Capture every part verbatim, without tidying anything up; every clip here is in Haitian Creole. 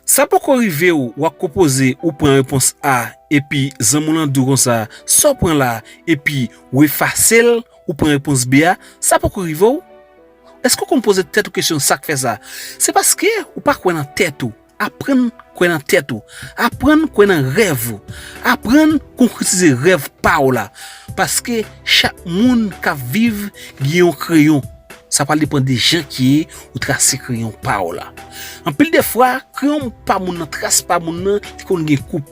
Sa poko rive w, w ap konpoze, ou pran repons A, epi zanmi w lan di w konsa, sa w pran la, epi w efase l, ou pran repons B a, sa poko rive w? Èske w konn poze tèt ou kesyon sa k fè sa? Se paske ou pa kwè nan tèt ou. Aprann kwè nan tèt ou. Aprann kwè nan rèv ou. Aprann konkretize rèv pa w la. Paske chak moun k ap viv gen yon kreyon. Sa pral depann de jan ke ou trase kreyon pa w la. Anpil de fwa, kreyon pa moun nan, tras pa moun nan, li konn gen koup.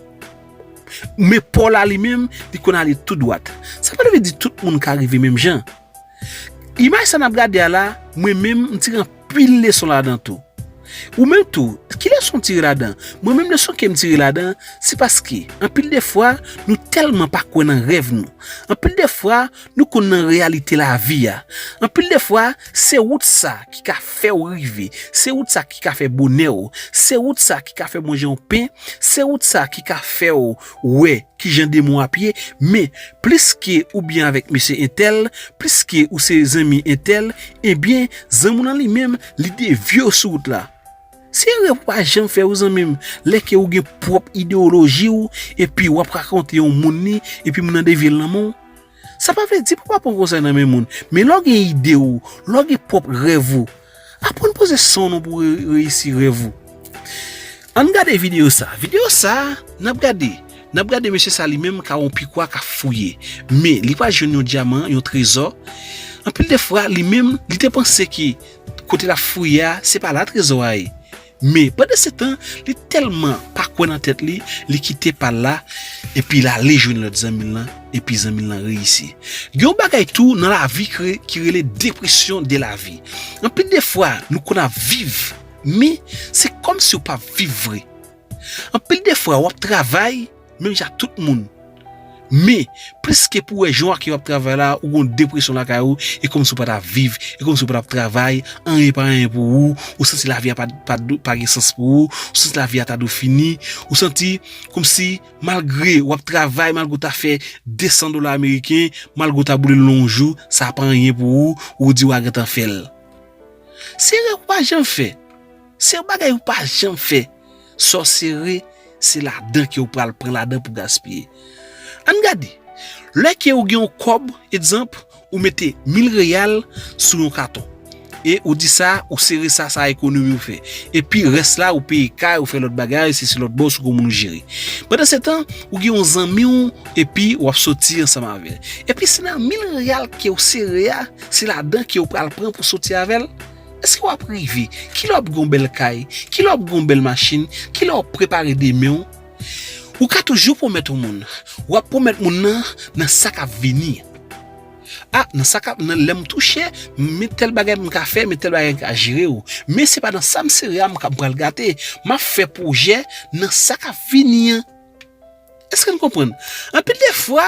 Men pa w la li menm, li konn ale tou dwat. Sa pa vle di tout moun ka rive menm jan. Imaj sa n ap gade a la, mwen menm, m tire anpil leson ladan tou. Ou menm tou, ki leson w tire ladan? Mwen menm, leson ke m tire ladan, se paske, anpil de fwa, nou tèlman pa kwè nan rèv nou. Anpil de fwa, nou konn nan reyalite lavi a. Anpil de fwa, se wout sa ki ka fè w rive. Se wout sa ki ka fè bonè w. Se wout sa ki ka fè manje yon pen. Se wout sa ki ka fè w wè kijan demen w ap ye. Men, pliske ou byen avèk mesye entèl, pliske ou se zanmi entèl, ebyen, zanmi w lan li menm, li devye w sou wout la. Se erè pou pa janm fè wi zanmi m, lè ke ou gen pwòp ideyoloji w, epi w ap rakonte yon moun li, epi moun nan devye l nan men w. Sa pa vle di pou w pa pran konsèy nan men moun, men lè w gen ide w, lè w gen pwòp rèv ou, aprann poze san w non pou re-, reyisi rèv ou. Ann gade videyo sa. Videyo sa, n ap gade, n ap gade mesye sa li menm ka yon pikwa k ap fouye. Men, li pa jwenn yon dyaman, yon trezò. Anpil de fwa, li menm, li te panse ke kote l ap fouye a, se pa la trezò a ye. Men, pandan se tan, li tèlman pa kwè nan tèt li, li kite pa l la, epi l ale jwenn lòt zanmi l lan, epi zanmi l lan reyisi. Gen yon bagay tou nan lavi ki re-, ki rele depresyon de lavi. Anpil de fwa, nou konn ap viv, men se kòmsi w p ap viv vre. Anpil de fwa, w ap travay, menm jan ak tout moun. Men, pliske pou wè jan w ap travay la, ou gon depresyon lakay ou, e kòmsi w pa t ap viv, e kòmsi w pa t ap travay, anyen pa anyen pou ou, ou santi lavi a pa, pa, pa gen sans pou ou, ou santi lavi a ta dwe fini, ou santi kòmsi malgre w ap travay, malgre w ta fè de san dola ameriken, malgre w ta boule l nan yon jou, sa pa anyen pou ou, ou di w a gentan fè l. Se erè ou pa janm fè. Se yon bagay ou pa janm fè. Sa w sere, se ladan ke w pral pran ladan pou gaspiye. Ann gade. Lè ke ou gen yon kòb, egzanp, ou mete mil reyal sou yon katon. E ou di sa, ou sere sa, sa ekonomi ou fè. Epi rès la, ou peye kay, ou fè lòt bagay, se, se lòt bò, se gon moun ou jere. Pandan se tan, ou gen yon zanmi w, epi w ap soti ansanm avè l. Epi se nan mil reyal ke w sere a, se ladan ke w pral pran pou soti avè l. Èske w ap rive? Kilè w ap gen yon bèl kay? Kilè w ap gen yon bèl machin? Kilè w ap prepare demen w? Ou ka toujou pwomèt yon moun. W ap pwomèt moun nan nan sa k ap vini. A, nan sa k ap, nan lè m touche, men tèl bagay m ka fè, men tèl bagay m ka jere w. Men se pa nan sa m sere a m ka, m pral gate. M ap fè pwojè nan sa k ap vini an. Èske n konprann? Anpil de fwa,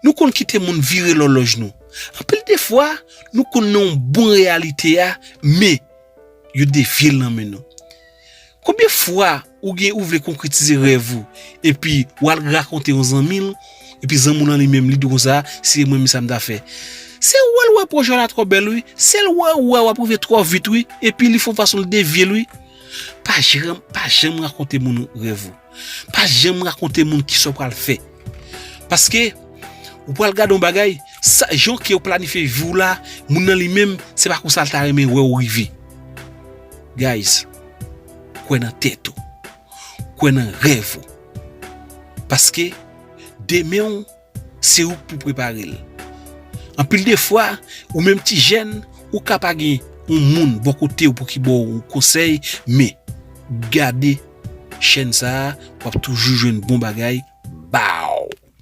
nou konn kite moun vire lòlòj nou. Anpil de fwa, nou konn nan yon bon reyalite a, men yo devye l nan men nou. Konbyen fwa ou gen ou vle konkretize rèv ou, epi w al rakonte yon zanmi l, epi zanmi w lan li menm li di w konsa, se mwen menm sa m ta fè. Se wè l wè pwojè w la twò bèl wi, se l wè wè w ap rive twò vit wi, epi li fè yon fason l devye l wi. Pa janm, pa janm rakonte moun rèv ou. Pa janm rakonte moun kisa w pral fè. Paske, ou pral gade yon bagay, sa, jan ke w planifye vi w la, moun nan li menm, se pa konsa l ta renmen wè w rive. Guys, kwè nan tèt ou. Kwè nan rèv ou. Paske, demen w, se ou k pou prepare l. Anpil de fwa, ou menm ti jèn, ou ka pa gen yon moun bò kote w pou ki ba w konsèy, men gade chèn sa a, w ap toujou jwenn bon bagay ba w.